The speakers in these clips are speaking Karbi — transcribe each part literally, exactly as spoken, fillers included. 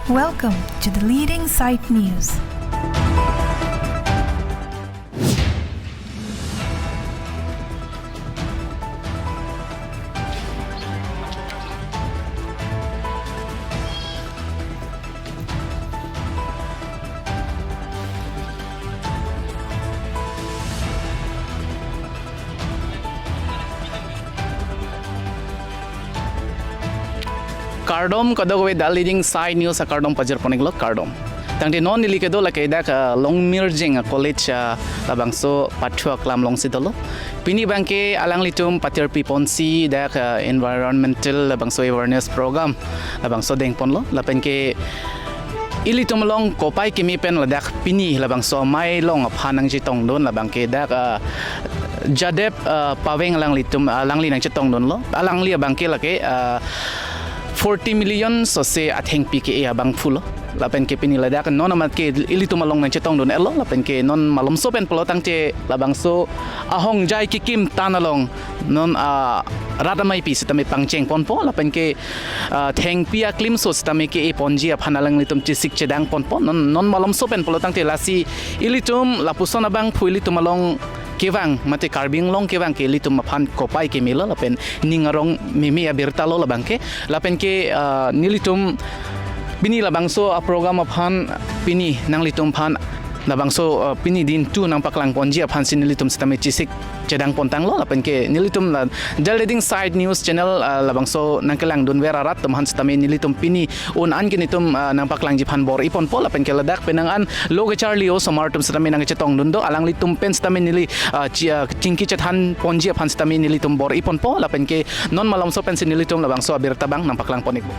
Welcome to the leading site news. Kardom kadokave, the leading site news akardom pajirpon-iklo, kardom. Tangte non neli kedo lake dak, ah, Longmirjeng, ah, college, ah, labangso pathu aklam alongsi dolo. Pini abangke alanglitum patirpi ponsi dak, ah, environmental labangso awareness program labangso dengponlo. Lapenke ilitum along kopai kimi pen ladak pini labangso amei along aphan nangchetongdun labangke dak, ah, Jadep, ah, Paveng alanglitum, ah, alangli nangchetongdunlo. Alangli abangke lake, ah, forty million sose athengpi ke-e abangphulo. Lapenke pini ladak non amat ke ilitum along nangchetongdun-etlo. Lapenke non malomso pen pulo tangte labangso ahongjai kekim tan along non, ah, rat ameipi sitame pangchengponpo. Lapenke, ah, thengpi aklimso sitame ke-e ponji aphan alanglitum chesik chedangponpo. Non, non malomso pen pulo tangte lasi ilitum lapuson abangphu ilitum along kevang, mate Karbi Anglong kevang ke ilitum aphan kopai kimilo lapen ning arong meme abirtalo labangke. Lapenke, ah, nelitum pini labangso aprogram aphan pini nanglitum aphan labangso, ah, pini dintu nangpaklangponji aphansi nelitum sitame chesik chedangpontanglo. Lapenke nelitum la the leading site news channel, ah, labangso nangkelangdunver arat atum aphan sitame nelitum pini un-an ke nelitum, ah, nangpaklangji aphan bor-iponpo. Lapenke ladak penang an lo kacharli osomar atum sitame nangchetongdun do, alanglitum pen sitame neli, ah, chi-, ah, chingki chethanponji aphan sitame nelitum bor-iponpo. Lapenke non malomso pensi nelitum labangso abirta abang nangpaklangpon-ikpo.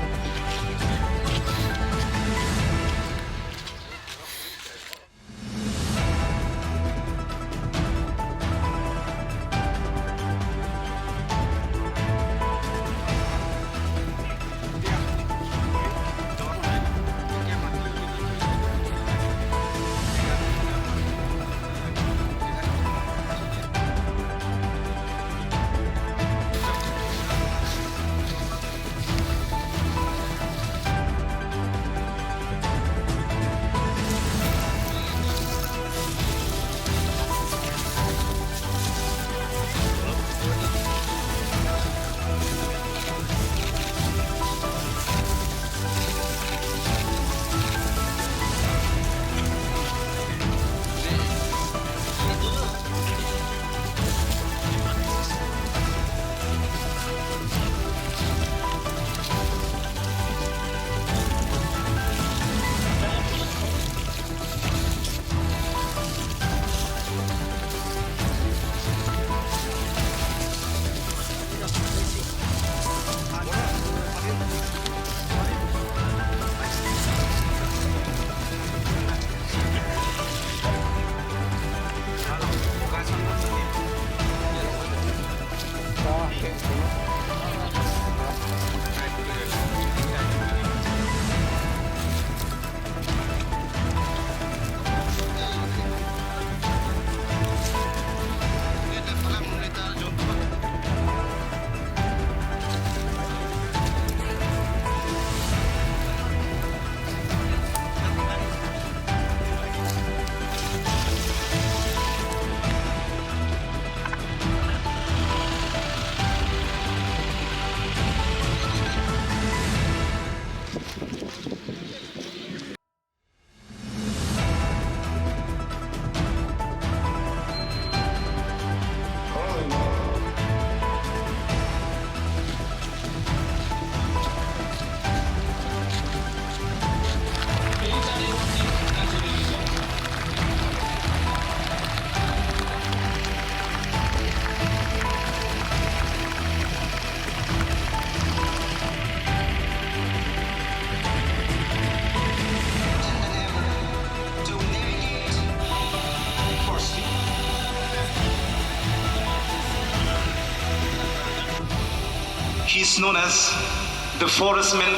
He's known as the forest man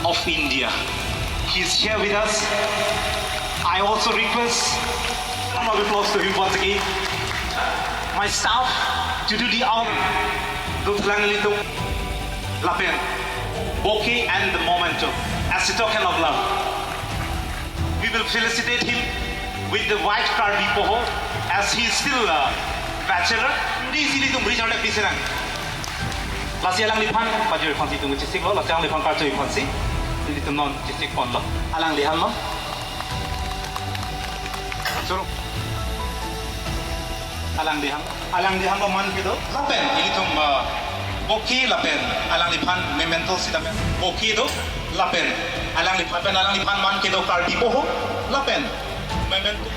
of India. He's here with us. I also request round of applause to him once again. My staff to do the honor. Dotlang ilitum lapen Bouquet and the memento as a token of love. We will felicitate him with the white Karbi poho as he is still a bachelor. Please, ilitum bridge out a piece lang. Lasi alangliphan, pajir phansi tung chesik lo, lasi alangliphan kachoi phansi. Ilitum non chesik pon lo. Alangli han lo. Choro. Alangli han. Alangli han lo man kedo. Lapen, ilitum, uh, bouquet lapen, alangliphan memento sitame. Bouquet do, lapen, alangli, lapen, alangliphan man kedo Karbi poho, lapen, memento.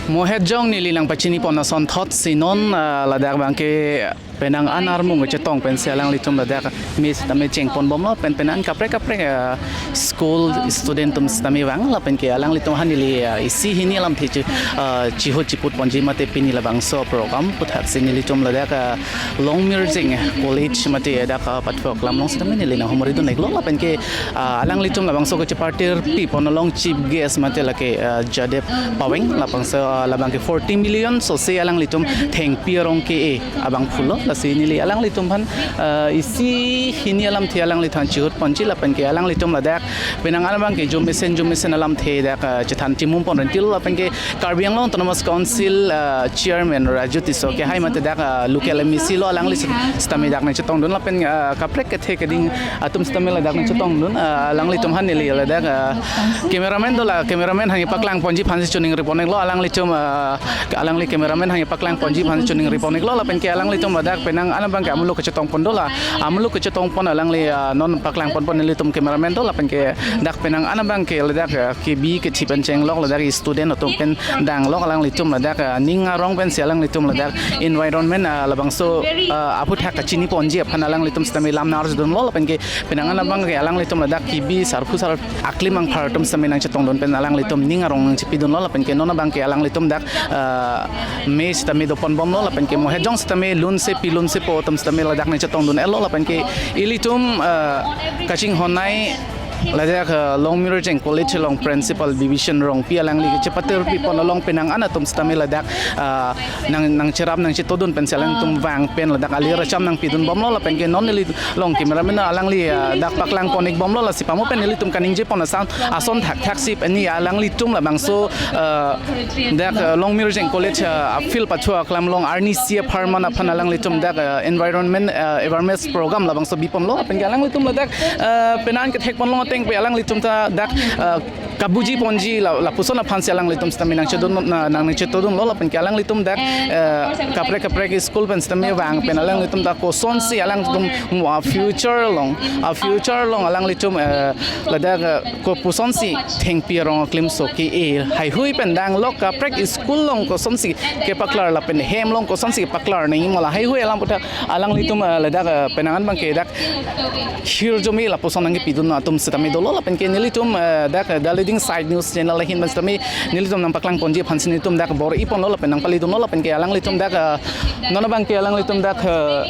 Mohet jong neli nangpachini pon asonthot si non, ah, ladak abangke penang an armung kachetong pensi alanglitum ladak mei sitame chengpon bomlo pen penang kaprek kaprek, ah, school student atum sitame vang lapen ke alanglitum han neli, ah, isi hini alamthe chi, ah, chiho chiput ponji mate pini labangso program aputhaksi nelitum ladak, ah, Longmirjeng College mate dak, ah, pathok lam along sitame neli nanghumri dun-iklo lapen ke, ah, alanglitum labangso kachepartir pi pon along chief guest mate lake, ah, Jadep Paweng labangso, ah, labangke forty million sose alanglitum thengpi arong ke-e abangphu lo, lasi neli alanglitum aphan, ah, isi hini alamthe alangliphan chihut ponji lapen ke alanglitum ladak penang an abangke jumesen jumesen alamthe dak, ah, chethan chimum pon rentilo lapen ke Karbi Anglong Autonomous Council, ah, Chairman Raju Tisso kehai mate dak, ah, local M A C lo alangli sit-, sitame dak nangchetongdun lapen, ah, kaprek kethe keding atum sitame ladak nangchetongdun, ah, alanglitum han neli ladak, ah, cameraman do la, cameraman hanghe paklang ponji aphansi choningri pon-iklo alanglitum, ah, alangli cameraman hanghe paklang ponji aphansi choningri pon-iklo lapen ke alanglitum ladak penang an abangke amuluk kachetong pon do la, amuluk kachetong pon alangli, ah, non paklang pon pon nelitum cameraman do lapen ke dak penang an abangke ladak, ah, kebi kethi pen chenglok ladak student atum pen danglok alanglitum ladak, ah, ning arong pensi alanglitum ladak environment, ah, labangso, ah, aphuthak kachini ponji aphan alanglitum sitame lam nang-arjudunlo lapen ke penang an abangke alanglitum ladak kebi sarphu sar aklim angphar atum sitame nangchetongdun pen alanglitum ning arong nangchepidunlo lapen ke non abangke alanglitum dak, ah, mei sitame dopon bomlo lapen ke mohet jong sitame lunsepi lunsepo atum sitame ladak nangchetongdun-etlo lapen ke ilitum, ah, kachinghon-nei ladak, ah, Longmirjeng College along Principal Bibhishan Rongpi alangli kachepartir pi pon along penang an atum sitame ladak, ah, nang, nangcherap nangchetongdun pensi alangtum vang pen ladak alir acham nangpidun bomlo lapen ke non neli long cameraman alangli, ah, dak paklang pon-ik bomlo lasi pamo pen nelitum kaningje pon ason, ason thakthak si pini alanglitum labangso, ah, dak, ah, Longmirjeng College, ah, field pacho aklam along arnisi apharman aphan alanglitum dak, ah, environment, ah, awareness program labangso bi ponlo lapen ke alanglitum ladak, ah, penang kethek ponlo ateng pen alanglitum ta dak, ah, kabuji ponji la, lapuson aphansi alanglitum sitame nangchedun, na, nangchedunlo lapen ke alanglitum dak, ah, kaprek kaprek school pen sitame vang pen alanglitum dak kosonsi alangtum mo a future along, a future along alanglitum, ah, ladak, ah, kopusonsi thengpi arong aklim so ke-e haihui pen danglok kaprek school along kosonsi kepaklar lapen hem along kosonsi kepaklar nangji ma la haihui alam aphuthak alanglitum, ah, ladak, ah, penang an abangke dak hirjume lapuson nangkepidun atum sitame dolo lapen ke nelitum, ah, dak, ah, The Leading Side News Channel ahin pen sitame nelitum nangpaklang ponji aphansi nelitum dak bor-i ponlo lapen nangpalidunlo lapen ke alanglitum dak, ah, non abangke alanglitum dak, ah,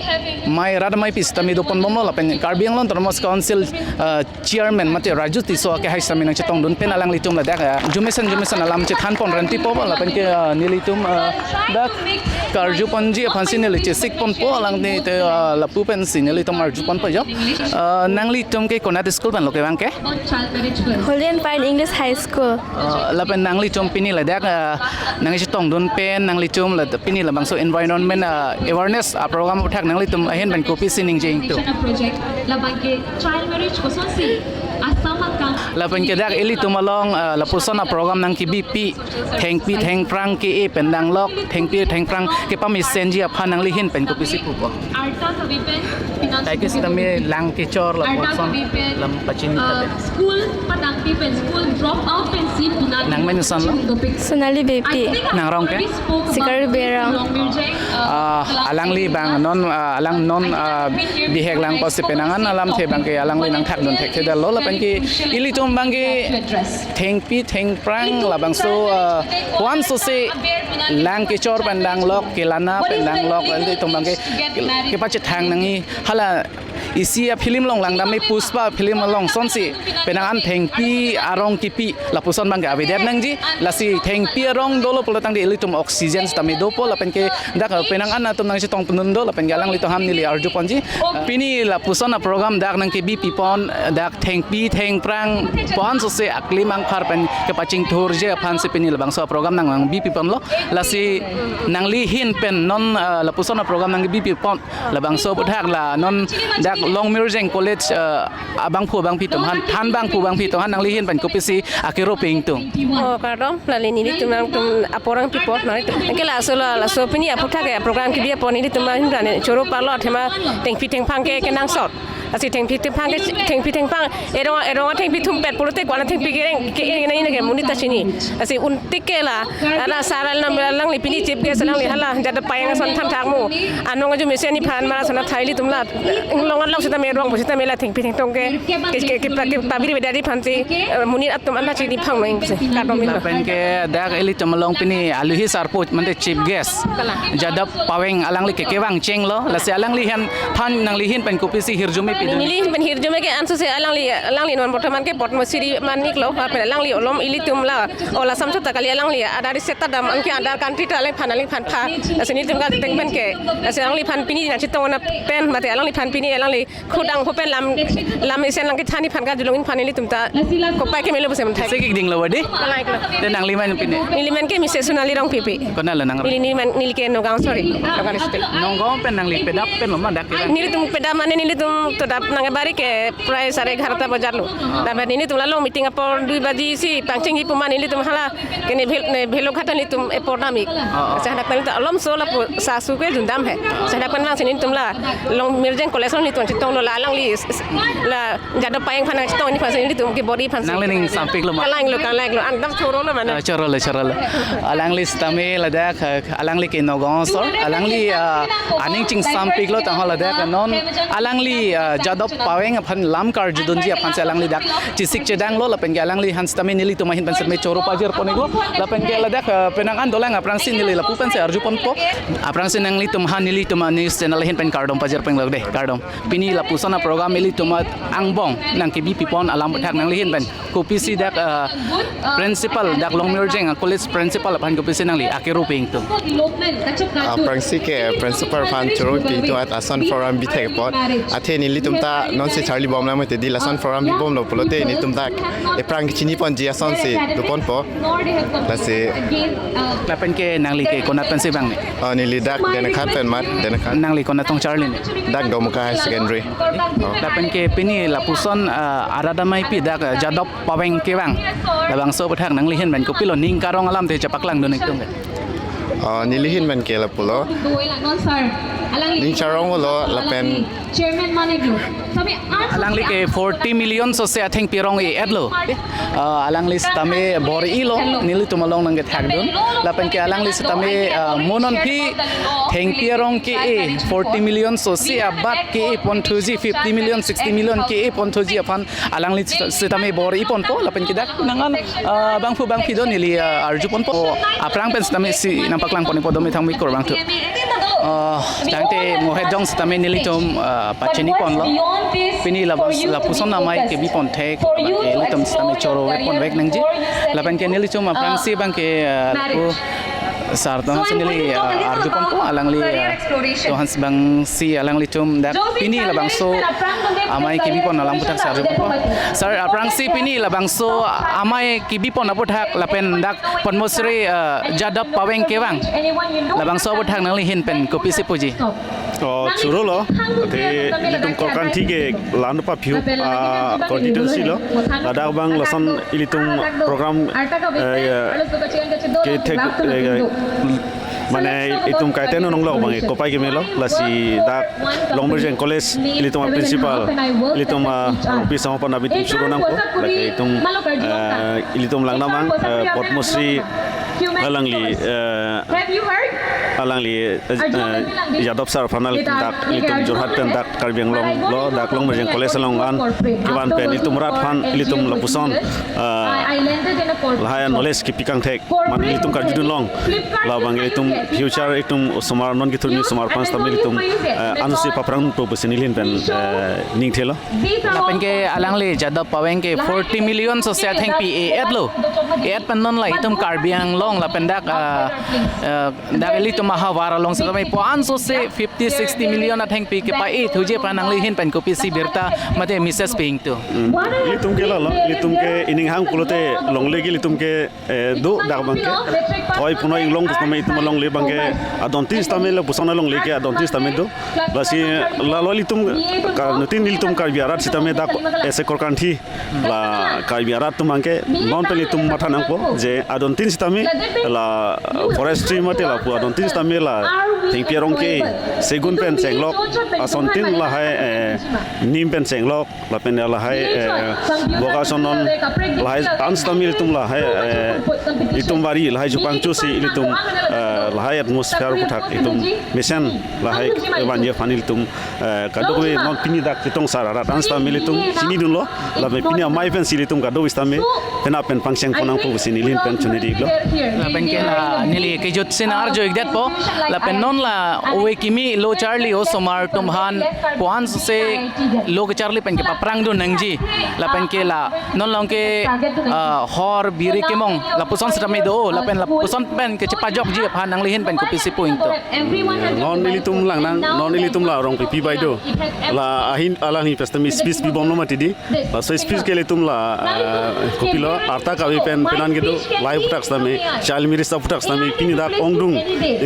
mei rat meipi sitame dopon bomlo lapen Karbi Anglong Autonomous Council, ah, Chairman mate Raju Tisso kehai sitame nangchetongdun pen alanglitum ladak, ah, jumesen jumesen alam chethan pon rentipo lapen ke, ah, nelitum, ah, dak karju ponji aphansi neli chesik ponpo alangli te, ah, lapu pensi nelitum arju ponpo jo. Ah, nanglitum ke konat school pen lo kevang ke? Holy and Fine English High School. Ah, lapen nanglitum pini ladak, ah, nangchetongdun pen nanglitum la pini labangso environment, ah, awareness, ah, program aphuthak nanglitum ahin pen kopisi ningje ingtung? Project labangke child marriage kosonsi Assam akam. Lapen ke dak ilitum along, ah, lapuson aprogram nangkebipi, thengpi thengphrang ke-e pen danglok, thengpi thengphrang kepamesenji aphan nangli ahin pen kopisi pupo? Arta sabi pen finance. Kaike sitame lang kechor lapuson lam pachini, ah, tabe. School padangpi pen, school drop out pensi puna. Nangmen koson lo? Sonali Beypi. Nangrong ke? Sikari Berang. Ah, alangli abang non, ah, alang non, ah, bihek lang pusi penang an alamthe abangke alangli nangthakdun thekthedetlo lapen ke ilitum Bangke thengpi thengphrang labangso, uh, ko-an sose lang kechor pen langlok, kelana pen langlok, ilitum bangke kepachethang nangji. Hala isi a-film along langdam, e Pushpa film along asonsi penang an thengpi arong kipi lapuson bangke avedet nangji. Lasi thengpi arong dolo pulo tangte ilitum oxygen sitame dopo, lapenke dak penang an atum nangchetong pendun do, lapenke alanglitum aphan neli arju ponji. Pini lapuson a-program dak nangkebi pipon, dak thengpi thengphrang ko-an sose aklim angphar pen kepachingthurji aphansi pini labangso a-program nang nangbi piponlo. Lasi nangli ahin pen non, uh, lapuson a-program nangkebi pipon labangso aphuthak la non dak Longmirjeng College, uh, abangphu abangpi atum aphan, than bangphu bangpi atum aphan nangli ahin pen kopisi akero pi ingtung? Oh, kardom, lale nelitum nangtum apor nangpipo, nangtum. Anke laso la, laso pini aphuthak ke program kebi apot nelitum ahin pen choro parlo, athema thengpi thengphrang ke kenangsot. Lasi thengpi thengphrang ke, thengpi thengphrang, erong, erong thengpi thumpet pulote ko-an thengpi kereng ke, e, nang nang ke monit ta chini. Lasi untik ke la, ara sar alam alangli pini chief guest alangli hala Jadap Payeng ason than thakmo. Anong aju mesen ni phan mara sana thai ilitum la, inglong along sitame rong bo sitame la thengpi thengthrang ke, ke, ke, ke, ke pabiri bedari aphansi, eh, monit atum anta chini phang nang si. Kardom ilo. Lapenke dak ilitum along pini aluhi sarpo mate chief guest Jadap Payeng alangli ke kevang chenglo. Lasi alangli ahin, than nangli ahin pen kopisi hirjume pi? Neli ahin pen hirjume ke ansose alangli, alangli non bortoman ke Padma Shri man-iklo, lapen alangli olom ilitum la, ola samsota kali, alangli adar seta dam, anke adar country ta alangphan, alangphan pha. Lasi nelitum kachetong pen ke, lasi alangliphan pini nangchetong pen mate alangliphan pini alangli khudang ho pen lam, lam isen nangkethan aphan kajulong aphan nelitum ta kopai kemelo pusi manthai. Sik ik dinglo wadi? Kalang iklo. Te nangli amen pini? Neli amen ke Mister Sonali Rongpipi. Konat lo nang? Neli, neli amen, neli ke Nagaon, sorry. Nagaon district. Nagaon pen nangli pedap pen lo ma dak kira? Nelitum pedap mane nelitum todap nang bari ke prai sare egarota bajar lo. Lapen nelitum la long meeting apor dui baji si pangcheng ji pu mane nelitum hala ke ne Bhel-, ne Bhelughat nelitum apor damji. Ah, ah. Laso hadak nelitum alomso lapu sasu ke jundam he. Laso hadak pen vangsi nelitum la Longmirjeng College along nelitum chetonglo, la alangli s-, s-, la Jadap Payeng aphan chetong ni aphansi nelitum kebor-i aphansi. Nangli ning sampik lo ma? Kalang iklo, kalang iklo. Andam choro lo mane. Ah, choro lo, choro lo. Alangli sitame ladak, ah, alangli ke Nagaon asor, alangli, ah, aning chingsampiklo tangho ladak non alangli, ah, Jadap Payeng aphan lam karjudunji aphansi alangli dak chesik chedanglo, lapenke alangli aphan sitame nelitum ahin pen sitame choro pajir pon-iklo, lapenke ladak, ah, penang an dolang aphrangsi neli lapu pensi arju ponpo. Aphrangsi nanglitum aphan nelitum a-news channel ahin pen kardom pajir pon-iklo de, kardom. Pini lapuson a-program ilitum angbong nangkebi pipon alam aputhak nangli ahin pen kopisi dak, ah, principal, dak Longmirjeng a-college principal aphan kopisi nangli akero pi ingtung? Aphrangsi ke principal aphan choro pi ingtung, at lason program bithek apot. Athe nelitum ta nonsi charli bom lang mate di lason program bibomlo pulote nelitum ta ephrang kechini ponji asonsi doponpo. Lasi. Lapenke nangli ke konat pensi vang ne? Oh, neli dak Dengkhat pen mat, Dengkhat. Nangli konat tong charli ne? Dak Domoka Higher Secondary. Oh. Lapenke pini lapuson, ah, arat ameipi dak, ah, Jadap Payeng kevang labangso aputhak nangli ahin pen kopilo ning karong alam te chepaklangdun ingtung ke? Oh, neli ahin pen ke lapulo. Ning charonglo lapen Chairman Manik lo. Alangli ke forty million sose athengpi arong e-etlo. Ah, alangli sitame bor-ilo, nelitum along nangkethakdun. Lapenke alangli sitame, ah, mo non aphi thengpi arong ke-e forty million sose abat ke-e ponthuji, fifty million, sixty million ke-e ponthuji aphan alangli sitame bor-i ponpo, lapenke dak nang an, ah, bangphu bangpi do neli, ah, arju ponpo. Aphrang pen sitame si nangpaklang pon-ikpo do methang mi kurvangthu. Ah, tangte mo het jong sitame nelitum, ah, pachini ponlo. Pini labas-, lapuson amei kebi pon thek, lapenke ilitum sitame choro vek ponvek nangji. Lapenke nelitum aphrangsi bangke, ah, lapu sar atum aphansi neli, ah, arju ponpo, alangli, ah, atum aphansi bangsi alanglitum dak pini labangso amei kebi pon alam aputhak si arju ponpo. Sir, aphrangsi pini labangso amei kebi pon aputhak lapen dak Padma Shri, ah, Jadap Payeng kevang labangso aputhak nangli ahin pen kopisi puji? Oh, chorolo. Athe ilitum Korkanthi ke la-an paphiyup, ah, constituency lo. Ladak abang lason ilitum program, eh, ya, kethek, eh, ya, mane itum kaiteno nonglok abang, eh, kopai kemelo. Lasi dak Longmirjeng College ilitum a-principal, ilitum, ah, Rongpi Sangma aphan abit choro nangpo. Lake itum, eh, ilitum langdam abang, eh, Padma Shri alangli, eh, Alangli, eh, Yadav sir aphan ilitum dak, ilitum Jorhat pen dak Karbi Anglong lo, dak Longmrjeng College along an kevan pen ilitum rat aphan ilitum lapuson, eh, lahai knowledge kepi kangthek, mane ilitum karjudun long, labang ilitum future ilitum osomar non kethurmi osomar aphan sitame ilitum, eh, ansi paphrangpo pusi nelihin pen, eh, ning thelo. Lapen ke alangli Yadav Paweng ke forty million sose athengpi e-et lo. E-et pen non la itum Karbi Anglong lapen dak, ah, ah, dak ilitum ahavar along sitame pu-an sose fifty, sixty million athengpi kepa-e thuji aphan nanglihin pen kopisi birta mate message pi ingtung? Hmm. Ilitum ke lalo, ilitum ke ining hang pulote longle ke ilitum ke, eh, do dak abang ke. Thoi punoi inglong pusitame itum alongle abang ke adontin sitame lapuson alongle ke adontin sitame do. Lasi lalo ilitum ka-, nutin ilitum Karbi arat sitame dak ese korkanthi la Karbi arat atum abang ke non pen ilitum matha nangpo je adontin sitame la forestry mate lapu adontin sitame la thengpi arong ke segun pen chenglok, asontin lahai, eh, nim pen chenglok, lapen lahai, eh, boga sonon lahai an sitame ilitum lahai, eh, itum bari lahai jupang chusi ilitum, eh, lahai atmosphere aputhak itum mesen lahai vangji aphan ilitum, eh, kadokave non pini dak Chetong sir arat an sitame ilitum chinidunlo, lapen pini amei pensi ilitum kadokave sitame penap pen pangcheng pon nangpo pusi nelihin pen chonidiklo. Lapen ke la neli kejut si arju ikdetpo, lapen non la ove kimi lo charli osomar atum aphan pu-an sose lo kecharli pen kepaphrangdun nangji. Lapen ke la non along ke, ah, hor biri kemong lapuson sitame do, lapen lapuson pen kechepajokji aphan nanglihin pen kopisi pu ingtung? Non ilitum langnang, non ilitum la Rongpipi baideo. La ahin alangli pen sitame speech pibomlo mati di. Laso speech ke ilitum la, ah, kopilo, arta kave pen penan kedo, lahai aputhak sitame, child marriage aputhak sitame, pini dak ongdung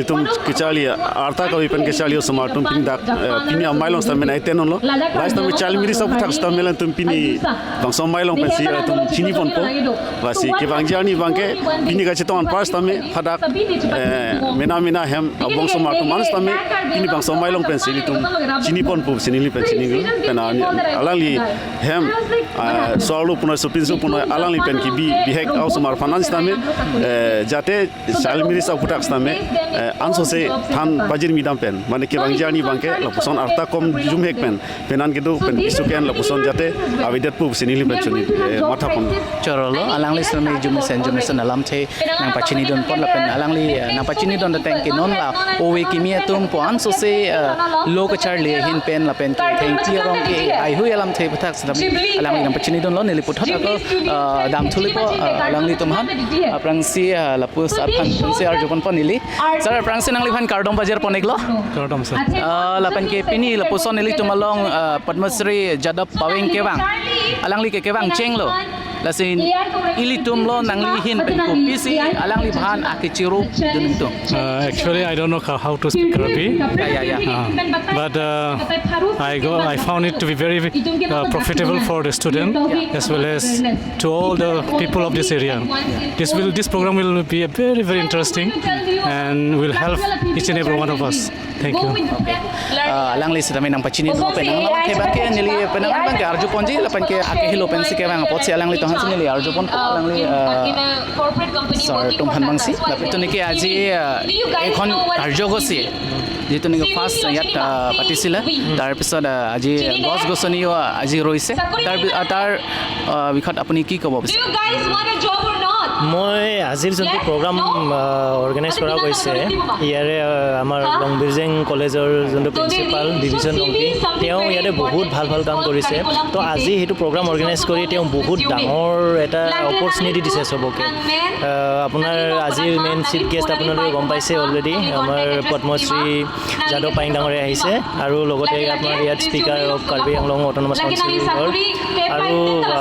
itum kecharli, arta kave pen kecharli osomar atum pini dak, eh, pini amei along sitame nai tenonlo. Lahai sitame child marriage aputhak sitame ilitum pini bangso amei along pensi ilitum chini ponpo. Lasi kevangji arni abang ke pini kachetong anpar sitame hadak, eh, mena mena hem abong osomar atum an sitame pini bangso amei along pensi ilitum chini ponpo pusi neli pen chini pen alangli hem, ah, so-arlo punoi sopinso punoi alangli pen kebi bihek a-osomar aphan an sitame, eh, jate child marriage aputhak sitame, eh, ansose than pajirmi dam pen, mane kevangji arni abang ke lapuson arta kom jumhek pen, penan kedo pen kesuken lapuson jate avedetpo pusi neli pen choni, eh, matha pon. Chorolo, alangli sitame arjumesen arjumesen alamthe nangpachinidun pon lapen alangli, eh, nangpachinidun ateng ke non la ove kimi atum pu-an sose, eh, lo kecharli ahin pen lapen ke thengpi arong ke haihui alamthe aputhak sitame alangli nangpachinidunlo, neli puthot ako, eh, damthulipo, eh, alanglitum aphan. Aphrangsi, eh, lapu sir aphan si arju ponpo neli. Sir, aphrangsi nangliphan kardom pajir pon iklo. Kardom, sir. Ah, lapen ke pini lapuson ilitum along, ah, Padma Shri Yadav Paweng kevang. Alangli ke kevang chenglo. Lasi ilitum lo nanglihin pen kopisi alangliphan akechiru dun ingtung? Uh, actually, I don't know how, how to speak Karbi. Yeah, yeah, yeah. Uh, but, uh, I go, I found it to be very, uh, profitable for the student as well as to all the people of this area. This will, this program will be a very, very interesting and will help each and every one of us. Thank you. Okay. Ah, alangli sitame nangpachinidun pen nanglam ke abang ke neli penang abang ke arju ponji lapen ke akehelo pensi kevang apotsi alanglitum aphansi neli arju pon alangli, ah, sir atum aphan abangsi. Lapen itum ke aji, ah, ekhon karjogosi. Jitu neke first ইয়াত, ah, patisila. Tar pisot, ah, aji gos gosoni, ah, aji roise. Tar pi-, ah, tar, ah, bisheyot apuni ki kobo bisare? মই আজিৰ যোনটো প্ৰগ্ৰাম, আহ, অৰ্গেনাইজ কৰা হৈছে, ইয়াৰে, আহ, আমাৰ লংবিৰজেং কলেজৰ যোনটো প্ৰিন্সিপাল বিভীষণ ৰংপি, তেওঁ ইয়াতে বহুত ভাল ভাল কাম কৰিছে। তো আজি সেইটো প্ৰগ্ৰাম অৰ্গেনাইজ কৰি তেওঁ বহুত ডাঙৰ এটা অপৰচুনিটি দিছে চবকে। আহ, আপোনাৰ আজিৰ মেইন চিফ গেষ্ট আপোনালোকে গম পাইছে অলৰেডি, আমাৰ পদ্মশ্ৰী যাদৱ পায়েং ডাঙৰীয়া আহিছে আৰু লগতে আপোনাৰ ইয়াত স্পীকাৰ অফ কাৰ্বি আংলং অট'নমাছ কাউন্সিলৰ আৰু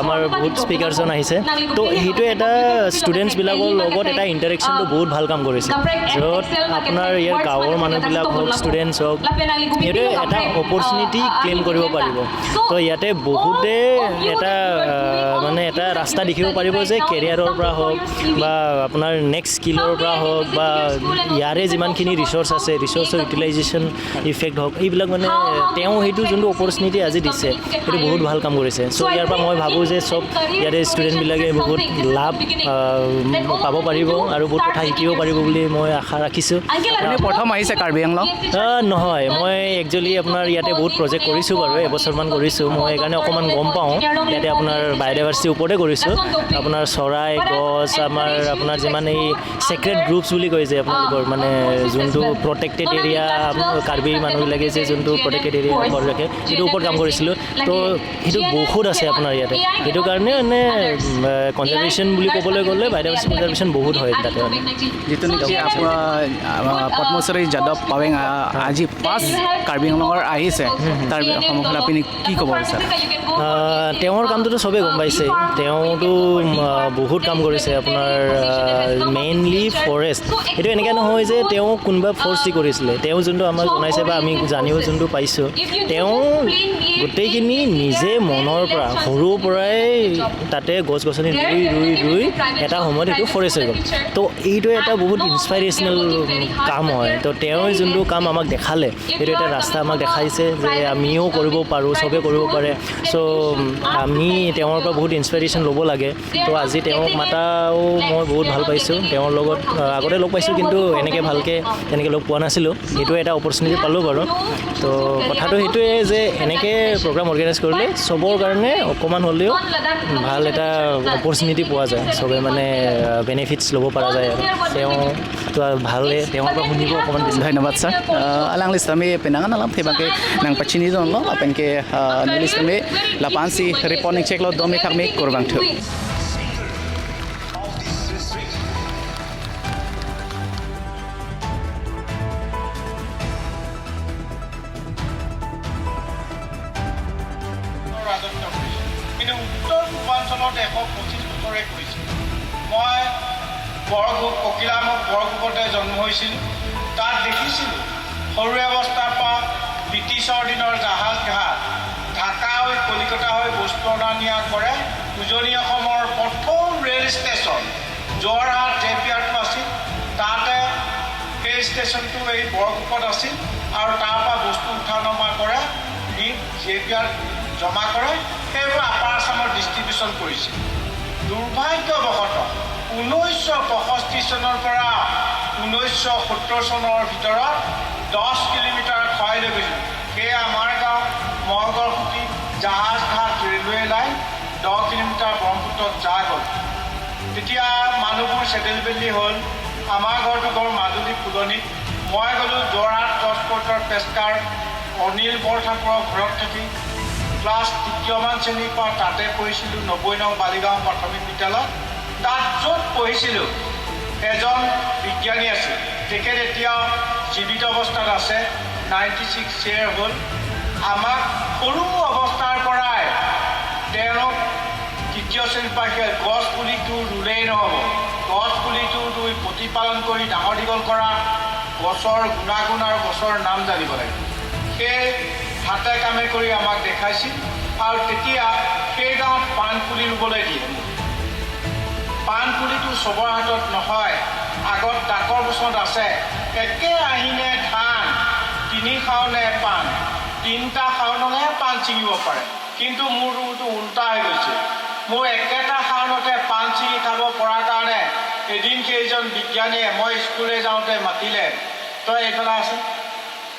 আমাৰ বহুত স্পীকাৰজন আহিছে। তো সেইটোৱে এটা ষ্টুডেণ্টছবিলাকৰ লগত এটা ইণ্টাৰেকশ্যনটো বহুত ভাল কাম কৰিছে, য'ত আপোনাৰ ইয়াৰ গাঁৱৰ মানুহবিলাক হওক, ষ্টুডেণ্টছ হওক, সেইটোৱে এটা অপৰচুনিটি ক্লেইম কৰিব পাৰিব। তো ইয়াতে বহুতে এটা, আহ, মানে এটা ৰাস্তা দেখিব পাৰিব যে কেৰিয়াৰৰ পৰা হওক বা আপোনাৰ নেক্সট স্কিলৰ পৰা হওক বা ইয়াৰে যিমানখিনি ৰিচ'ৰ্চ আছে, ৰিচ'ৰ্চৰ ইউটিলাইজেশ্যন ইফেক্ট হওক, এইবিলাক মানে তেওঁ সেইটো যোনটো অপৰচুনিটি আজি দিছে, সেইটো বহুত ভাল কাম কৰিছে। চ' ইয়াৰ পৰা মই ভাবোঁ যে চব ইয়াৰে ষ্টুডেণ্টবিলাকে বহুত লাভ, আহ, পাব পাৰিব আৰু বহুত কথা শিকিব পাৰিব বুলি মই আশা ৰাখিছোঁ। আপুনি প্ৰথম আহিছে কাৰ্বি আংলং? আহ, নহয়, মই একচুৱেলি আপোনাৰ ইয়াতে বহুত প্ৰজেক্ট কৰিছোঁ বাৰু, এবছৰমান কৰিছোঁ। মই সেইকাৰণে অকণমান গম পাওঁ, ইয়াতে আপোনাৰ বায়'ডাইভাৰ্চিটিৰ ওপৰতে কৰিছোঁ। আপোনাৰ চৰাই, গছ, আমাৰ আপোনাৰ যিমান এই ছেক্ৰেড গ্ৰুপছ বুলি কয় যে আপোনালোকৰ, মানে যোনটো প্ৰটেক্টেড এৰিয়া, কাৰ্বি মানুহবিলাকে যে যোনটো প্ৰটেক্টেড এৰিয়া ঘৰ ৰাখে, সেইটোৰ ওপৰত কাম কৰিছিলোঁ। তো সেইটো বহুত আছে আপোনাৰ ইয়াতে। সেইটো কাৰণে মানে কনজাৰ্ভেশ্যন বুলি ক'বলৈ গ'লে বায়'ডাইভাৰ্চিটি কনজাৰ্ভেশ্যন বহুত হয় তাতে মানে। যিটো নেকি আপোনাৰ আহ, পদ্মশ্ৰী যাদৱ পাৱেং আহ, আজি ফাৰ্ষ্ট কাৰ্বি আংলঙৰ আহিছে, তাৰ সন্মুখত আপুনি কি ক'ব বিচাৰে? আহ, তেওঁৰ কামটোতো সবেই গম পাইছে। তেওঁতো আহ, বহুত কাম কৰিছে আপোনাৰ, মেইনলি ফৰেষ্ট। এইটো এনেকৈ নহয় যে তেওঁ কোনোবা ফ'ৰ্চ দি কৰিছিলে। তেওঁ যোনটো আমাক জনাইছে বা আমি জানিও যোনটো পাইছোঁ, তেওঁ গোটেইখিনি নিজে মনৰ পৰা, সৰুৰ পৰাই তাতে গছ গছনি ৰুই ৰুই ৰুই এটা সময়ত এইটো ফৰেষ্ট হৈ গ'ল। তো এইটো এটা বহুত ইনস্পাইৰেশ্যনেল কাম হয়। তো তেওঁ যোনটো কাম আমাক দেখালে, এইটো এটা ৰাস্তা আমাক দেখাইছে যে আমিও কৰিব পাৰোঁ, সবে কৰিব পাৰে। চ' আমি তেওঁৰ পৰা বহুত ইনস্পাইৰেশ্যন ল'ব লাগে। তো আজি তেওঁক মাতাও মই বহুত ভাল পাইছোঁ। তেওঁৰ লগত আহ, আগতে লগ পাইছোঁ, কিন্তু এনেকৈ ভালকৈ তেনেকৈ লগ পোৱা নাছিলোঁ। এইটো এটা অপৰচুনিটি পালোঁ বাৰু। তো কথাটো সেইটোৱে যে এনেকৈ প্ৰগ্ৰাম অৰ্গেনাইজ কৰিলে সবৰ কাৰণে অকণমান হ'লেও ভাল এটা অপৰচুনিটি পোৱা যায়, সবে মানে বেনিফিটছ ল'ব পৰা যায় আৰু। তেওঁতো আৰু ভালেই, তেওঁৰ পৰা শুনিব অকণমান বেছি। ধন্যবাদ ছাৰ। আহ, alangli sitame penang an alam thebang ke nangpachinidunlo, lapen ke uh, neli sitame lapu-ansi report ningcheklo, domi thakmi, kurvangthu. ৰাজত্ব কৰিছিল। কিন্তু উত্তৰ পূৰ্বাঞ্চলত এশ পঁচিছ বছৰে কৰিছিল। মই বৰগোপ, ককিলামুখ বৰগোপতে জন্ম হৈছিল। তাত দেখিছিলোঁ সৰু অৱস্থাৰ পৰা ব্ৰিটিছৰ দিনৰ জাহাজ ঘাট, ঢাকা হৈ কলিকতা হৈ বস্তু অনা নিয়া কৰে। উজনি অসমৰ প্ৰথম rail station Jorhat J P আৰটো আছিল। তাতে সেই ষ্টেচনটো এই বৰগোপত আছিল আৰু তাৰ পৰা বস্তু উঠা নমা কৰে, নি জে পি আৰ জমা কৰে, সেইবোৰ আপাৰ আছামত ডিষ্ট্ৰিবিউশ্যন কৰিছিল। দুৰ্ভাগ্যবশতঃ ঊনৈছশ পঁয়ষষ্ঠি চনৰ পৰা ঊনৈছশ সত্তৰ চনৰ ভিতৰত দহ কিলোমিটাৰ খুৱাই লৈ গৈছিল। সেয়া আমাৰ গাঁও, মহগৰ খুটি, জাহাজ ঘাট, ৰেলৱে লাইন, দহ কিলোমিটাৰ ব্ৰহ্মপুত্ৰত যা গ'ল। তেতিয়া মানুহবোৰ ছেটেল বেটেল হ'ল। আমাৰ ঘৰটো ঘৰ মাজুলী ফুলনিত। মই গ'লোঁ যোৰহাট ট্ৰান্সপৰ্টৰ পেচাদাৰ অনিল বৰঠাকুৰৰ ঘৰত থাকি ক্লাছ তৃতীয়মান শ্ৰেণীৰ পৰা তাতে পঢ়িছিলোঁ, নব্বৈ নং বালিগাঁও প্ৰাথমিক বিদ্যালয়। তাত য'ত পঢ়িছিলোঁ, এজন বিজ্ঞানী আছিল। তেখেত এতিয়াও জীৱিত অৱস্থাত আছে, নাইণ্টি ছিক্স ইয়েৰ হ'ল। আমাক সৰু অৱস্থাৰ পৰাই তেওঁক তৃতীয় শ্ৰেণীৰ পৰা সেই গছ পুলিটো ৰুলেই নহ'ব, গছ পুলিটো ৰুই প্ৰতিপালন কৰি ডাঙৰ দীঘল কৰা, গছৰ গুণাগুণ আৰু গছৰ নাম জানিব লাগে। সেই হাতে কামে কৰি আমাক দেখাইছিল আৰু তেতিয়া সেই গাঁৱত পাণ পুলি ৰুবলৈ দিয়ে। পাণ পুলিটো চবৰ হাতত নহয়, আগত ডাকৰ বচন আছে, একে আহিনে ধান, তিনি খাওনে পাণ, তিনিটা খাওনলেহে পাণ ছিঙিব পাৰে। কিন্তু মোৰ ৰুমটো উল্টা হৈ গৈছে। মোৰ একেটা খাওনতে পাণ ছিঙি খাব পৰা কাৰণে এদিন সেইজন বিজ্ঞানীয়ে মই স্কুললৈ যাওঁতে মাতিলে, "তই এইফালে আহচোন।"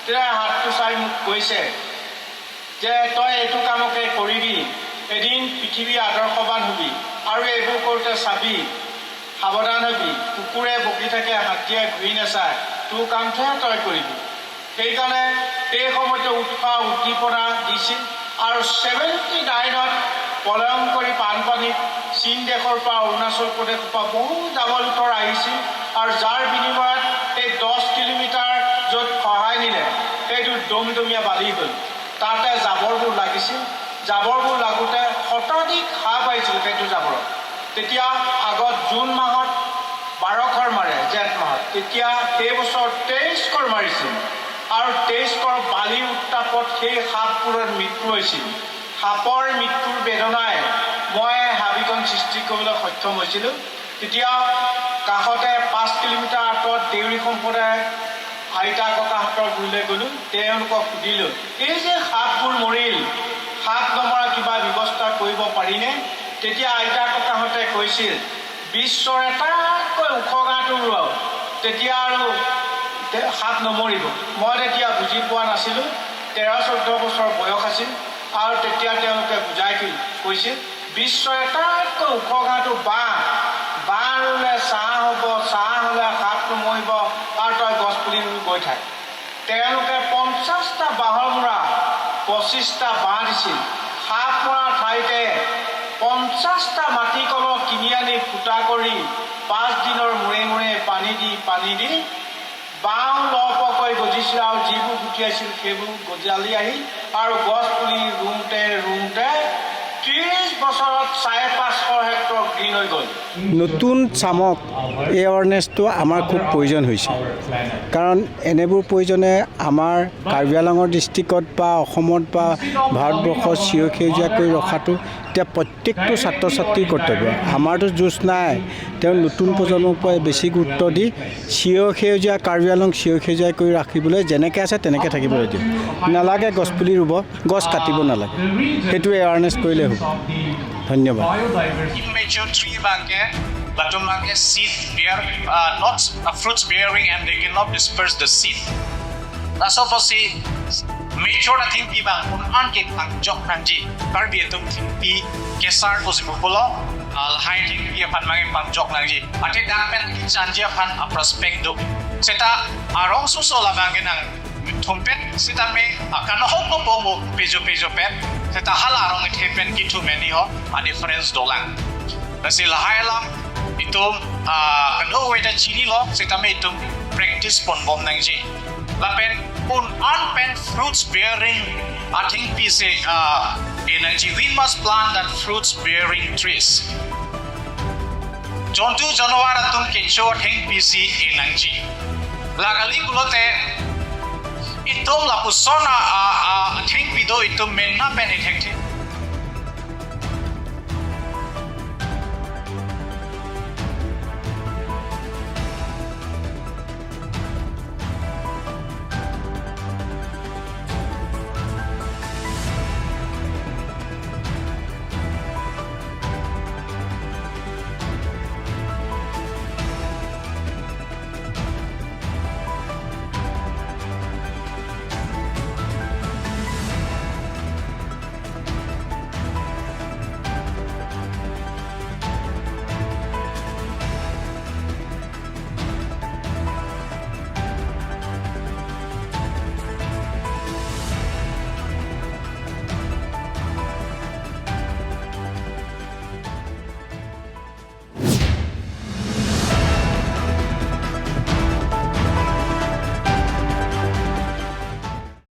তেতিয়া হাতটো চাই মোক কৈছে যে, "তই এইটো কামকে কৰিবি, এদিন পৃথিৱী আদৰ্শৱান হবি আৰু এইবোৰ কৰোঁতে চাবি, সাৱধান হবি, কুকুৰে ভুকি থাকে, হাতীয়ে ঘূৰি নাচায়, তোৰ কামটোহে তই কৰিবি।" সেইকাৰণে সেই সময়তে উৎসাহ উদ্দীপনা দিছিল আৰু ছেভেণ্টি নাইনত প্ৰলয়ংকৰী বানপানীত চীন দেশৰ পৰা, অৰুণাচল প্ৰদেশৰ পৰা বহু জাবৰ জোঁথৰ আহিছিল আৰু যাৰ বিনিময়ত সেই দহ কিলোমিটাৰ য'ত খহাই নিলে, সেইটো দমদমীয়া বালি হ'ল। তাতে জাবৰবোৰ লাগিছিল। জাবৰবোৰ লাগোতে শতাধিক সাপ আহিছিল সেইটো জাবৰত। তেতিয়া আগত জুন মাহত বাৰ ঘৰ মাৰে, জেঠ মাহত। তেতিয়া সেই বছৰ তেইছ ঘৰ মাৰিছিল আৰু তেইছ ঘৰ বালিৰ উত্তাপত সেই সাপবোৰৰ মৃত্যু হৈছিল। সাপৰ মৃত্যুৰ বেদনাই মই হাবিখন সৃষ্টি কৰিবলৈ সক্ষম হৈছিলোঁ। তেতিয়া কাষতে পাঁচ কিলোমিটাৰ আঁতৰত দেউৰী সম্প্ৰদায়ৰ আইতা ককাহঁতৰ গুৰিলৈ গ'লোঁ। তেওঁলোকক সুধিলোঁ, "এই যে সাপবোৰ মৰিল, সাপ নমৰা কিবা ব্যৱস্থা কৰিব পাৰিনে?" তেতিয়া আইতা ককাহঁতে কৈছিল, "বিশ্বৰ এটাতকৈ ওখ গাঁতটো ৰুৱাওক, তেতিয়া আৰু তে-, সাপ নমৰিব।" মই তেতিয়া বুজি পোৱা নাছিলোঁ, তেৰ চৈধ্য বছৰ বয়স আছিল। আৰু তেতিয়া তেওঁলোকে বুজাই দি কৈছিল, "বিশ্বৰ এটাতকৈ ওখ গাঁতটো বাঁহ, বাঁহ ৰুলে ছাঁ হ'ব, ছাঁ হ'লে সাপ নমৰিব, আৰু তই গছ পুলি ৰুই গৈ থাক।" তেওঁলোকে পঞ্চাশটা বাঁহৰ মূৰা, পঁচিশটা বাঁহ দিছিল। সাপ মৰা ঠাইতে পঞ্চাশটা মাটি কলহ কিনি আনি ফুটা কৰি পাঁচ দিনৰ মূৰে মূৰে পানী দি, পানী দি বাঁহ লহপহকৈ গজিছিল আৰু যিবোৰ গুটি আছিল সেইবোৰ গজালি আহিল আৰু গছ পুলি ৰুওঁতে ৰুওঁতে ত্ৰিশ বছৰত চাৰে পাঁচশ হেক্টৰ গ্ৰীণ হৈ গ'ল। নতুন চামক এৱাৰনেছটো আমাৰ খুব প্ৰয়োজন হৈছে, কাৰণ এনেবোৰ প্ৰয়োজনে আমাৰ কাৰ্বি আংলঙৰ ডিষ্ট্ৰিক্টত বা অসমত বা ভাৰতবৰ্ষত চিৰ সেউজীয়া কৰি ৰখাটো এতিয়া প্ৰত্যেকটো ছাত্ৰ ছাত্ৰীৰ কৰ্তব্য। আমাৰতো জোচ নাই, তেওঁ নতুন প্ৰজন্মক বেছি গুৰুত্ব দি চিৰ সেউজীয়া, কাৰ্বি আংলং চিৰ সেউজীয়া কৰি ৰাখিবলৈ যেনেকৈ আছে তেনেকৈ থাকিবলৈ দিয়ক। নালাগে গছপুলি ৰুব, গছ কাটিব নালাগে, সেইটো এৱাৰনেছ কৰিলে হ'ব। ধন্যবাদ। Immature tree abangke, latum abangke seed bear, uh, not, uh, fruits bearing, and they cannot disperse the seed. Laso apotsi mature athengpi abang un-an ke pangjok nangji. Karbi atum thengpi kesar pusi pulo, ah, lahai athengpi aphan abangke pangjok nangji. Athe dak pen kechanji aphan a-prospect do. Seta arongsoso labangke nangthumpet, seta me, ah, kanohok ko pomo pejo pejo pet. Seta hala arong ithe pen kithum hini ho, a-difference dolang. Lasi lahai alam itum, ah, kado weda chinilo, seta me itum practice ponbom nangji. Lapen un-an pen fruits bearing athengpi si, ah, e nangji, we must plant that fruits bearing trees. Jontu janwar atum kecho athengpi si e nangji. Lake kali pulote itum lapuson a, a, a, athengpi do itum mena pen e thekthe